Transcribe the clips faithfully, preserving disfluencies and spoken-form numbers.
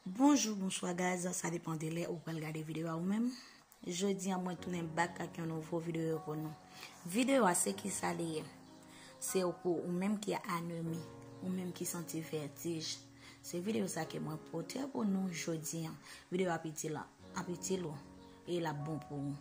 Bonjou, bonswa guys, sa depann de lè ou pral gade videyo a ou menm. Jodi a mwen tounen back ak yon nouvo videyo pou nou. Videyo a se kisa li ye? Se pou ou menm ki anemi, ou menm ki santi vètij. Se videyo sa ke mwen pote pou nou jodi a. Videyo ap itil, ap itil ou e l ap bon pou ou.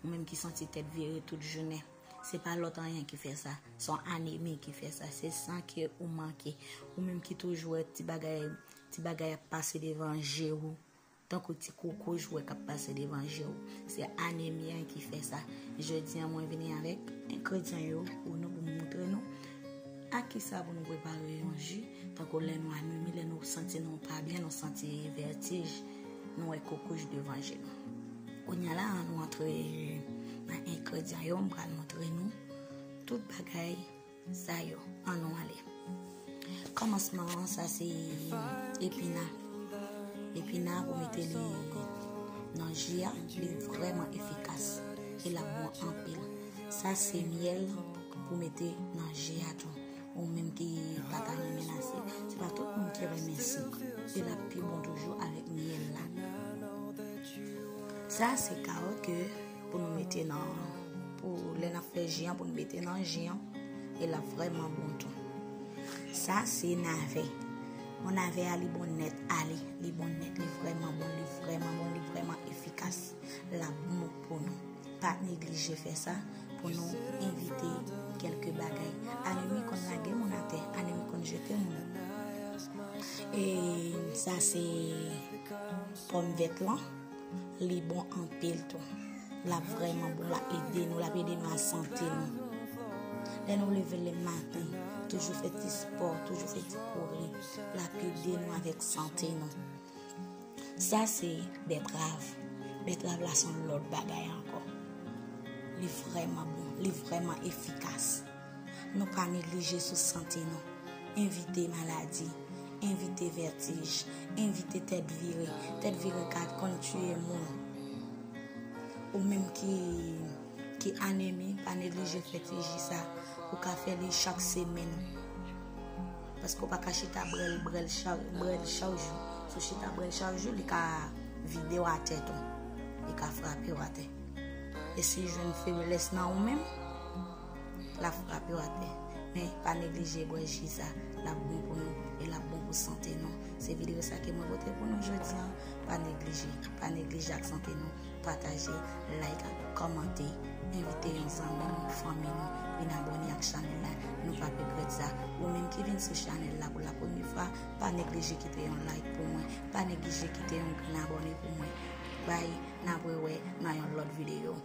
Ou menm ki santi tèt vire tout jounen. Se pa lòt anyen ki fè sa. Se yon anemi ki fè sa. Se san ke ou manke. Ou menm ki toujou wè ti bagay, ti bagay ap pase devan je ou. Tankou ti koukouj ou wè k ap pase devan je ou. Se anemi an ki fè sa. Jodi a mwen vini avèk engredyan yo pou nou, pou m montre nou a kisa pou nou prepare yon ji. Tankou lè nou anemi, lè nou santi nou pa byen, nou santi vètij, nou wè koukouj devan je nou. Kounye a la, an nou antre nan engredyan yo, m pral montre nou tout bagay sa yo. An nou ale. Kòmansman an, sa se epina. Epina pou mete li nan ji a, li vrèman efikas. E l ap bon anpil. Sa se myèl pou mete nan ji a tou. Ou menm ki pa ta renmen lase, se pa tout moun ki renmen sik. E l ap pi bon toujou avèk myèl la. Sa se kawòt ke pou nou mete nan, pou lè n ap fè ji an, pou nou mete nan ji an. E l ap vrèman bon tou. Sa se navè. Bon, navè a li bon nèt ale, li bon nèt, li vrèman bon, li vrèman bon, li vrèman efikas. L ap bon pou nou. Pa neglije fè sa pou nou evite kèlke bagay. Anemi konn lage moun atè, anemi konn jete moun. E sa se pòm vèt lan, li bon anpil tou. L ap vrèman bon, l ap ede nou, l ap ede nou ak sante nou. Lè nou leve le maten, toujou fè ti spò, toujou fè ti kouri, l ap ede nou avèk sante nou. Sa se bètrav. Bètrav la se yon lòt bagay ankò. Li vrèman bon, li vrèman efikas. Nou pa neglije sou sante nou. Evite maladi, evite vètij, evite tèt vire. Tèt vire ka konn tiye moun. Ou menm ki, ki anemi, pa neglije fè ti ji sa. Ou ka fè li chak semèn. Paske ou pa ka chita brèl, brèl chak, brèl chak jou. Si w chita brèl chak jou, li ka vide w atè tou. Li ka frape w atè. E si jwenn feblès nan ou menm, l ap frape w atè. Men, pa neglije bwè ji sa. L ap bon pou nou e l ap bon pou sante nou. Se videyo sa ke mwen pote pou nou jodi a. Pa neglije, pa neglije ak sante nou. Pataje, like, kòmante, envite yon zanmi nou, fanmi nou, vin abòne ak chanèl la. Nou p ap regrèt sa. Ou menm ki vin sou chanèl la pou la premye fwa, pa neglije kite yon like pou mwen. Pa neglije kite yon grenn abòne pou mwen. Bye, n ap rewè nan yon lòt videyo.